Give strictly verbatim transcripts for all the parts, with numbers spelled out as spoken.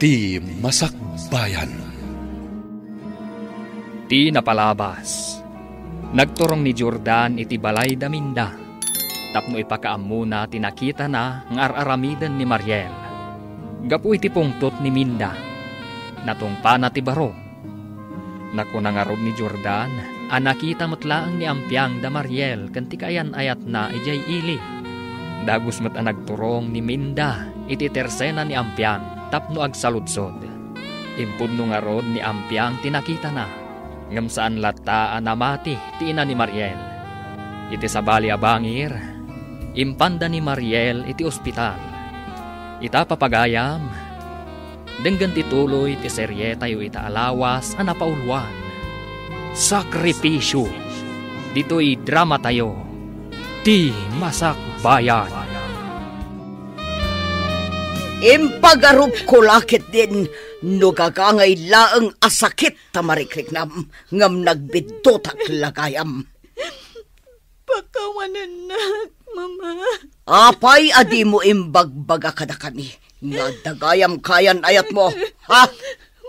Ti Masakbayan. Ti napalabas, nagturong ni Jordan iti balay da Minda tapno ipakaammona ti nakitana nga ar-aramiden ni Mariel. Gapu iti pungtot ni Minda, natungpana ti baro. Nakuna ngarud ni Jordan a nakita met laeng ni Ampiang da Mariel ken ti kaayan-ayatna idiay ili. Dagus met a nagturong ni Minda iti tersena ni Ampiang tapno agsaludsod. Impudno ngarud ni Ampiang ti nakitana, ngem saan latta a namati ti ina ni Mariel. Iti sabali a bangir, impanda ni Mariel iti ospital. Ita, papagayam, denggen ti tuloy ti serietayo ita a lawas a napauloan, Sakripisyo. Ditoy dramatayo, Ti Masakbayan. Impagarupko la ketdin no gagangay laeng a sakit ta marikriknam, ngem nagbiddutak la gayam. Pakawanennak, Mama. Apay a dimo imbagbaga kadakami nga adda gayam kaayan-ayatmo, ha?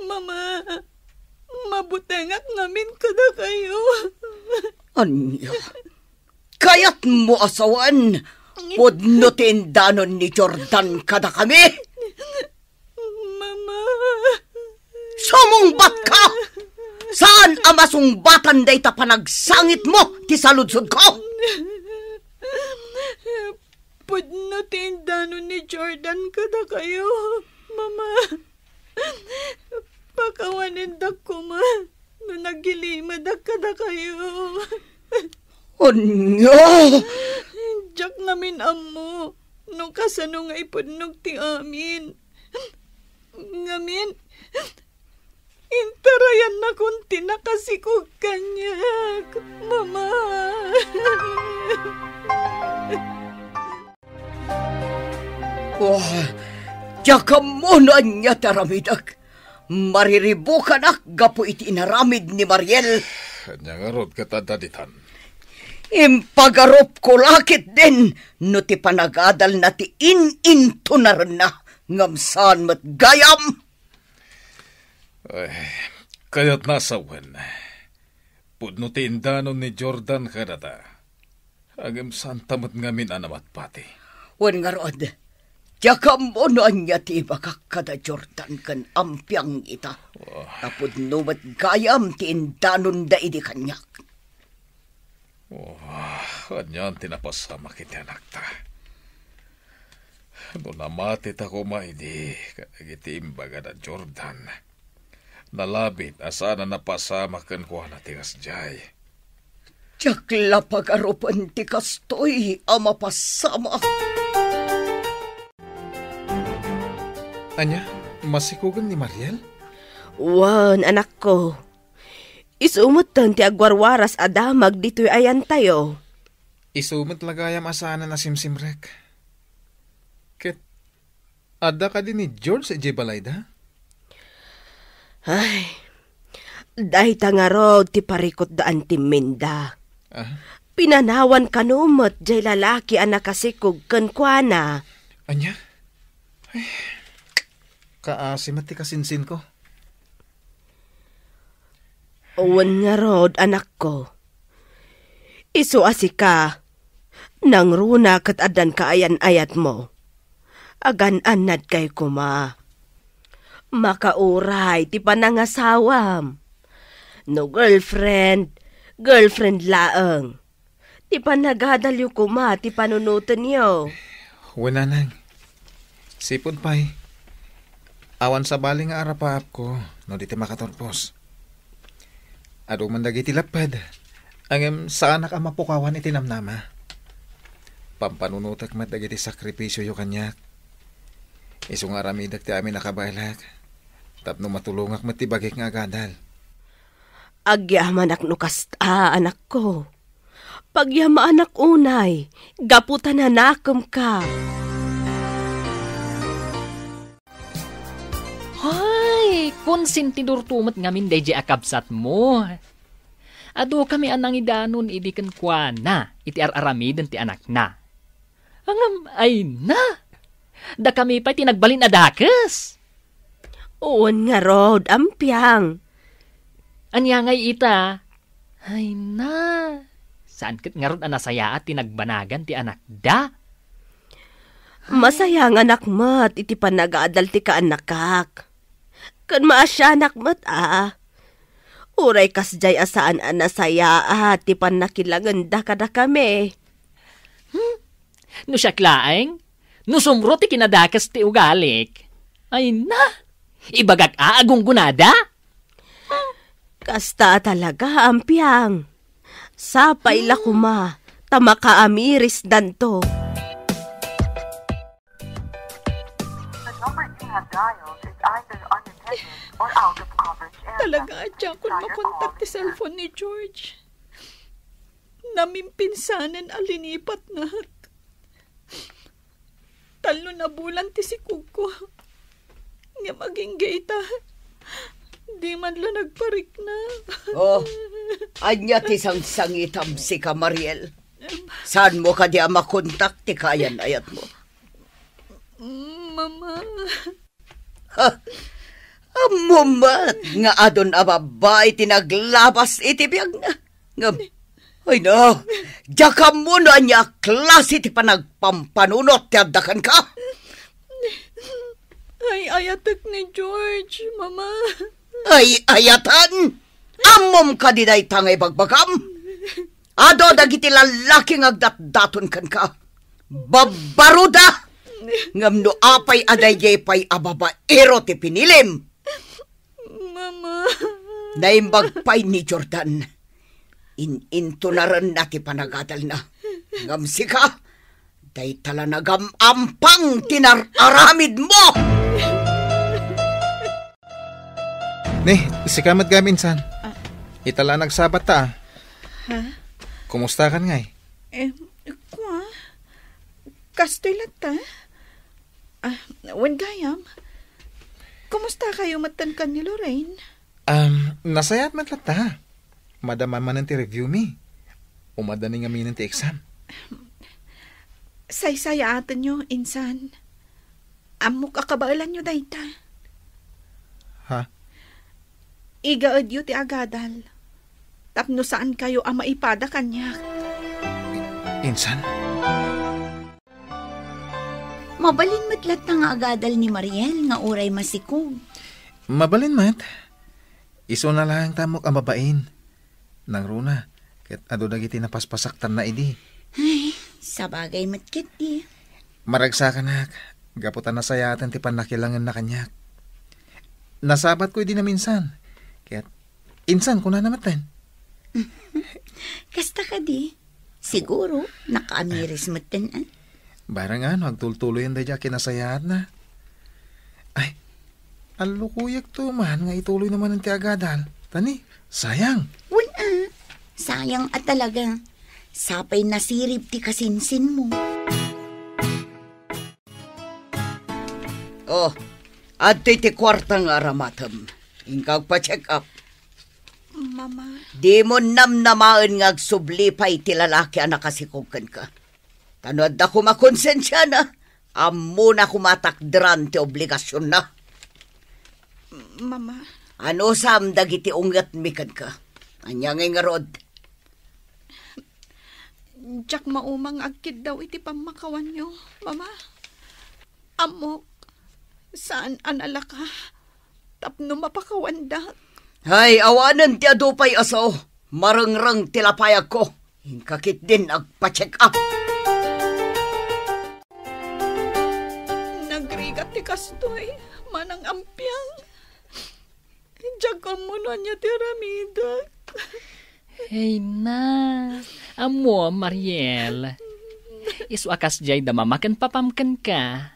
Mama, mabutengak ngamin kadakayo. Ania? Kayatmo a sawen? Pudno ti indanon ni Jordan kadakami. Mama. Sumungbatka! Saan a masungbatan dayta panagsangitmo ti saludsodko? Pudno ti indanon ni Jordan kadakayo, Mama. Pakawanendak koma no nagilimedak kadakayo. Ania? Diak ngamin ammo no kasano nga ipudnog ti amin. Ngamin, intarayannakon ti nakasikog kaniak, Mama. Oh, diak ammo no ania ti aramidek. Mariribukanak gapu iti inaramid ni Mariel. Ania ngarud ket adda ditan? Impagarupko la ketdin no ti panagadalna ti in-intunarenna, ngem saan met gayam. Ay, kayatna a sawen, pudno ti indanon ni Jordan kadata. Ngem saanta met ngamin a namatpati. Wen ngarud, diak ammo no ania ti ibagak kada Jordan ken Ampiang ita. Oh. Ta pudno met gayam ti indanonda idi kaniak. Oh, anian ti napasamak iti anakta? No namatita koma idi kadagiti imbaga da Jordan, nalabit a saan a napasamak kenkuana ti kasdiay. Diak la pagarupen ti kastoy a mapasamak. Ania, masikogen ni Mariel? Wen, anakko. Isu metten ti agwarwaras a damag ditoy ayantayo. Isu met la gayam a saanen a simsimrek. Ket adda kadi ni George idiay balayda? Ay, dayta ngarud ti parikutda anti Minda. Ah? Pinanawan kano met diay lalaki a nakasikog kenkuana. Ania? Ay, kaasi met ti kasinsinko. Wen ngarud, anakko. Isu a sika, nangruna ket addan kaayan-ayatmo. Agan-annadkay koma. Makauray ti panangasawam. No girlfriend, girlfriend laeng. Ti panagadalyo koma ti panunotenyo. Wen, nanang. Sipud pay, awan sabali nga arapaapko no di ti makaturpos. Adu man dagiti lapped, ngem saanak a mapukawan iti namnama. Pampanunotek met dagiti sakripisioyo kaniak. Isu nga aramidek ti amin a kabaelak, tapno matulongak met ti bagik nga agadal. Agyamanak no kasta, anakko. Pagyamanak unay, gapu ta nanakemka. Hay, konsentidorto met ngamin daydiay a kabsatmo. Adukami a nangidanon idi kenkuana iti ar-aramiden ti anakna. Ngem, ay na! Dakami pay ti nagbalin a dakes. Wen ngarud, Ampiang. Ania ngay ita? Ay na, saan ket ngarud a nasayaat ti nagbanagan ti anakda? Masayanganak met iti panagadal ti kaanakak. Ken maasianak met a. Uray kasdiay a saan a nasayaat ti pannakilangenda kadakami. Hmm? No siak laeng, no sumro ti kinadakes ti ugalik. Ay na, ibagak a agunggonada? Kasta talaga, Ampiang. Sapay la koma, ta makaamirisdanto. The number you have dialed is either unattended or out of coverage area. Talaga, diakon makontak ti cellphone ni George. Namimpinsanen a linipatnak. Tallo na bulan ti sikogko. Ngem agingga ita, di man la nagparikna. Oh, ania ti sangsangitam, sika, Mariel? Saanmo kadi a makontak ti kaayan-ayatmo? Mama. Ha? Ammom met nga adun a babbai ti naglabas iti biagna. Ngem, ay na, diak ammo no ania a klase ti panagpampanunot ti adda kenka. Ay-ayatek ni George, Mama. Ay-ayatan? Ammom kadi dayta nga ibagbagam? Adu dagiti lallaki nga agdatdaton kenka. Babbaruda! Ngem no apay a daydiay pay a babaero ti pinilim? Mama. Naimbag pay ni Jordan. In-intunarenna ti panagadalna. Ngem sika, dayta la nagam-ampang ti nar-aramidmo! Ni, sika met gayam, insan. Ah. Ita la nagsabat ta, ah. Ha? Kumusta kan ngay? Eh, kua? Kastoy latta? Ah, wen gayam. Kumusta kayo metten kan ni Lorraine? Um, nasayaat met latta. Madama manen ti review mi. Umadda ni ngaminen ti exam. Saysayaatenyo, insan. Ammok a kabaelanyo dayta. Ha? Igaedyo ti agadal. Tapno saan kayo a maipada kaniak. Insan? Mabalin met latta nga agadal ni Mariel nga uray masikog. Mabalin met. Isuna laeng ta ammok a mabain. Nangruna, ket adu dagiti napaspasaktanna idi. Ay, sabagay met ketdi. Maragsakanak, gapu ta nasayaaten ti pannakilangenna kaniak. Nasabatko idi naminsan. Ket insan kunana metten. Kasta kadi? Siguro, nakaamiris metten, ah. Barang ano, agtultuloyen daydi a kinasayaatna. Ay, allukuyek to man nga ituloy na manen ti agadal. Tani, sayang. Wen, ah. Sayang a talaga. Sapay nasirib ti kasinsinmo. Oh, adtoy ti kuarta nga aramatem. Inka agpa-check up. Mama. Dimo namnamaen nga agsubli pay ti lalaki a nakasikog kenka. Ta no adda koma konsensiana, ammona koma a takderan ti obligasionna. Mama. Anusam dagiti ungetmi kenka? Ania ngay ngarud? Diak maumang agkiddaw iti pammakawanyo, Mama. Ammok, saan a nalaka tapno mapakawandak. Ay, awanen ti adu pay a sao. Marengreng ti lapayagko. Inka ketdin agpa-check up. Nagrigat ti kastoy, Manang Ampiang. Diak ammo no ania ti aramidek. Hey na, ammo, Mariel. Isu a kasdiay da mama ken papam kenka.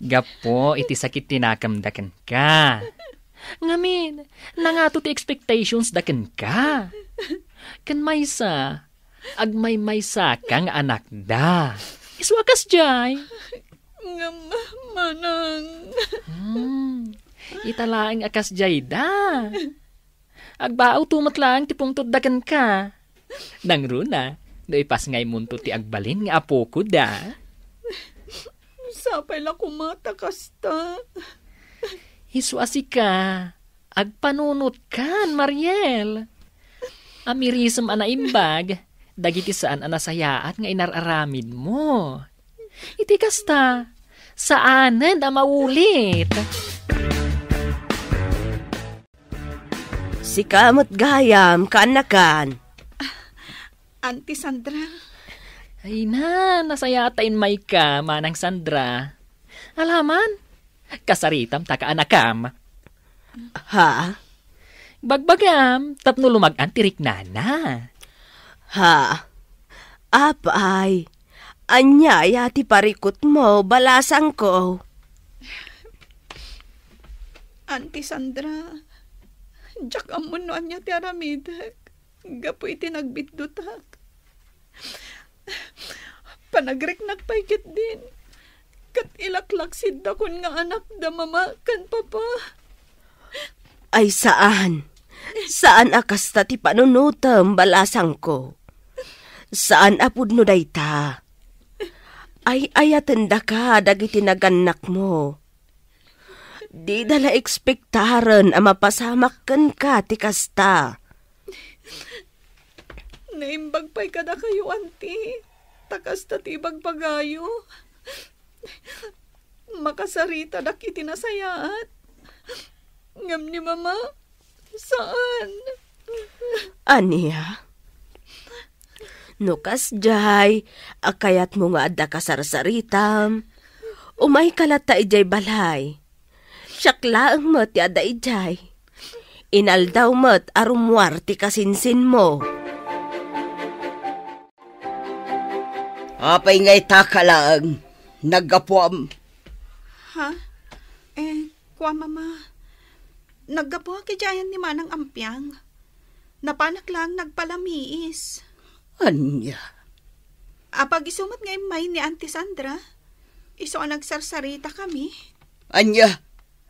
Gapu iti sakit ti nakemda kenka. Ngamin, nangato ti expectations da kenka. Ken maysa, agmaymaysa ka nga anakda. Isu a kasdiay. Ngem, Manang. Hmm. Ita laeng a kasdiay da. Agbaawto met laeng ti pungtod da kenka. Nangruna, no ipasngaymonto ti agbalin nga apoko da. Sapay la koma ta kasta. Isu a sika, agpanunotkan, Mariel. Amirisem a naimbag dagiti saan a nasayaat nga inar-aramidmo. Iti kasta, saanen a maulit. Sika met gayam, kaanakan. Auntie Sandra. Ay na, nasayaat ta immayka, Manang Sandra. Alaman, kasaritam ta kaanakam. Ha? Bagbagam, tapno lumag-an ti riknana. Ha? Apay, ania aya ti parikutmo, balasangko? Auntie Sandra, diak ammo no ania ti aramidek gapu iti nagbitdutak. Panagriknak pay ketdin, ket ilaklaksidakon nga anak da mama ken papa. Ay, saan. Saan a kasta ti panunotem, balasangko. Saan a pudno dayta. Ay-ayatendaka dagiti nagannakmo. Dida la ekspektaren a mapasamak kenka ti kasta. Naimbag pay kadakayo, Auntie, ta kasta ti ibagbagayo. Makasaritadak iti nasayaat. Ngem ni Mama, saan. Ania? No kasdiay a kayatmo nga adda kasarsaritam, umayka latta idiay balay. Siak laeng met ti adda idiay. Inaldaw met a rummuar ti kasinsinmo. Apay nga itaka laeng, naggapuam? Ha? Eh, kua, Mama. Naggapuak idiay ayan ni Manang Ampiang. Napanak laeng nagpalamiis. Ania? Apag isu met nga immay ni Auntie Sandra, isu a nagsarsaritakami. Ania?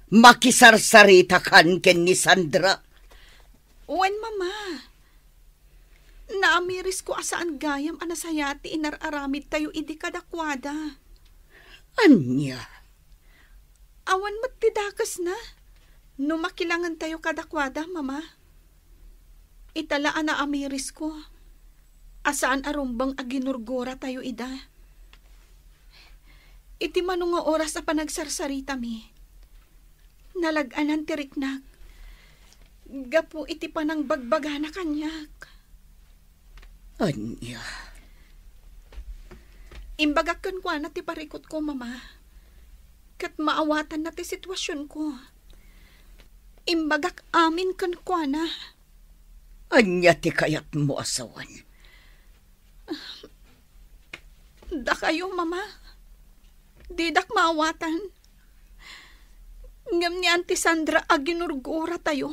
Makisarsaritakan ken ni Sandra? Wen, Mama. Naamirisko a saan gayam a nasayaat ti inar-aramidtayo idi kadakuada. Ania? Awan met ti dakesna no makilangentayo kadakuada, Mama. Ita la a naamirisko a saan a rumbeng a ginurguratayo ida. Iti mano nga oras a panagsarsaritami, nalag-anan ti riknak gapu iti panangbagbagana kaniak. Ania? Imbagak kenkuana ti parikutko, Mama. Ket maawatanna ti situasionko. Imbagak amin kenkuana. Ania ti kayatmo a sawen? Dakayo, Mama. Didak maawatan. Ngem ni Auntie Sandra a ginurguratayo,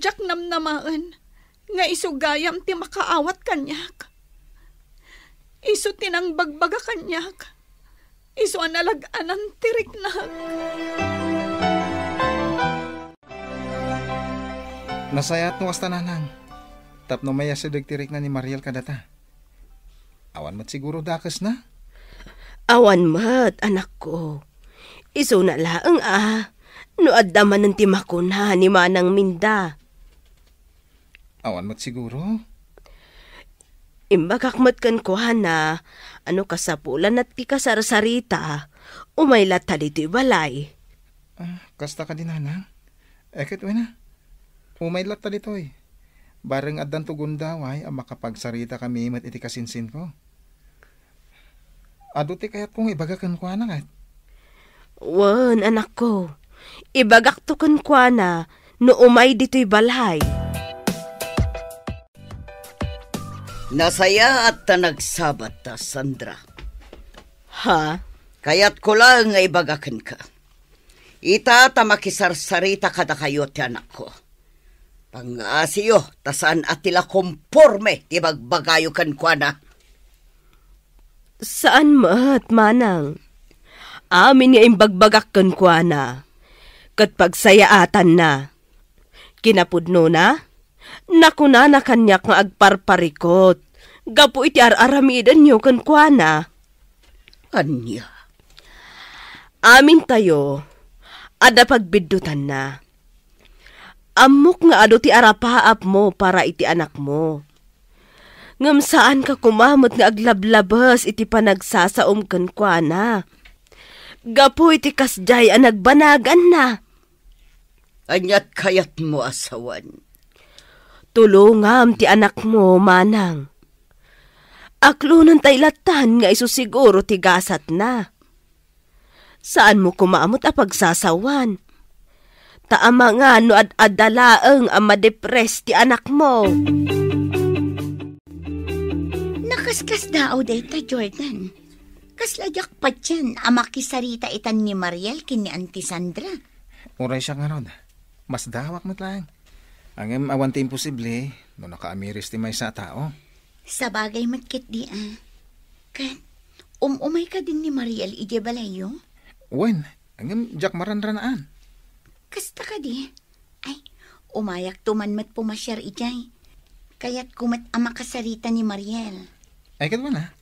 diak namnamaen nga isu gayam ti makaawat kaniak. Isu ti nangbagbaga kaniak. Isu a nalag-anan ti riknak. Nasayaat no kasta, nanang, tapno mayasideg ti rikna ni Mariel kadata. Awan met siguro dakesna? Awan met, anakko. Isuna laeng a, no adda manen ti makuna ni Manang Minda. Awan met siguro. Imbagak met kenkuana a no kasapulanna ti kasarsarita, umay latta ditoy balay. Ah, kasta kadi, nanang? Eh, ket wen a, umay latta ditoy. Bareng addanto gundaway a makapagsaritakami met iti kasinsinko. Adu ti kayatko nga ibaga kenkuana, ket? Wen, anakko. Ibagakto kenkuana no umay ditoy balay. Nasayaat ta nagsabat ta, Sandra. Ha? Kayatko laeng nga ibaga kenka. Ita ta makisarsarita kadakayo ti anakko. Pangngaasiyo ta saan a ti la komporme ti ibagbagayo kenkuana. Saan met, manang. Amin nga imbagbagak kenkuana, ket pagsayaatanna. Kinapudnona, nakunana kaniak nga agparparikut gapu iti ar-aramidenyo kenkuana. Ania? Amintayo, Adda pagbiddutanna. Ammok nga adu ti arapaapmo para iti anakmo. Ngem saanka koma met nga aglablabes iti panagsasaom kenkuana. Gapu iti kasdiay a nagbanaganna. Ania't kayatmo a sawen? Tulongam ti anakmo, manang. Aklonentayo lattan nga isu siguro ti gasatna. Saanmo koma met a pagsasawan. Ta amangan no ad-adda laeng a madepres ti anakmo. Nakaskasdaaw dayta, Jordan. Kasla diak patien a makisarita itan ni Mariel ken ni Auntie Sandra. Uray siak ngarud. Masdaawak met laeng. Ngem awan ti imposible no nakaamiris ti maysa a tao. Sabagay met ketdi a. Ket, um-umay kadin ni Mariel idiay balayyo? Wen, ngem diak maranranaan. Kasta kadi? Ay, umayakto man met pumasiar idiay. Kayatko met a makasarita ni Mariel. Ay, ket wen a.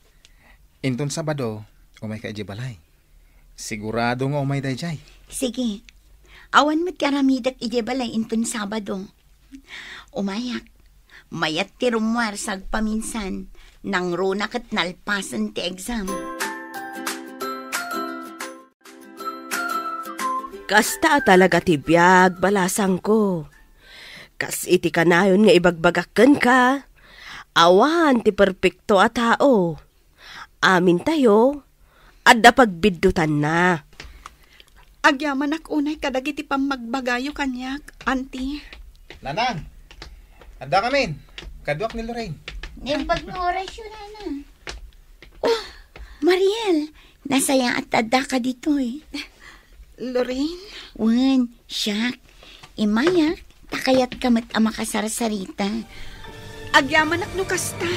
Inton Sabado, umayka idiay balay. Sigurado nga umay daydiay. Sige. Awan met ti aramidek idiay balay inton Sabado. Umayak. Mayat ti rummuar sa agpaminsan. Nangruna ket nalpasen ti exam. Kasta a talaga ti biag, balasangko. Kas iti kanayon nga ibagbagak kenka, awan ti perpekto a tao. Amintayo, adda pagbiddutanna. Agyamanak unay kadagiti pammagbagayo kaniak, Auntie. Nanang, adda kamin. Kaduak ni Lorraine. Naimbag nga orasyo, Nana. Oh, Mariel, nasayaat ta addaka ditoy. Lorraine? Wen, siak. Imayak, ta kayatka met a makasarsarita. Agyamanak no kasta,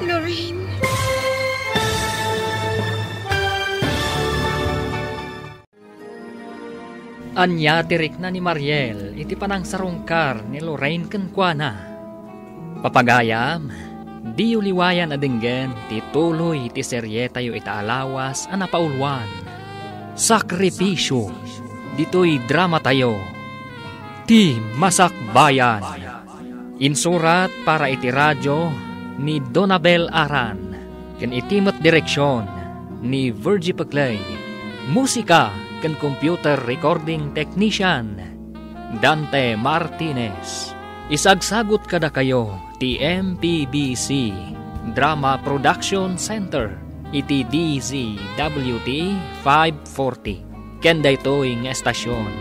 Lorraine. Ania ti rikna ni Mariel iti panangsarungkar ni Lorraine kenkuana? Papagayam, diyo liwayan a denggen ti tuloy ti serietayo ita a lawas a napauluan, Sakripisyo, ditoy dramatayo, Ti Masakbayan. Insurat para iti radio ni Donabel Aran, ken iti met direksion ni Virgie Peclay. Musika ken computer recording technician, Dante Martinez. Isagsagut kadakayo ti M P B C Drama Production Center iti D Z W T five forty. Ken daytoy nga estasion,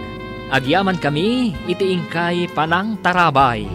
agyamankami iti inkay panangtarabay.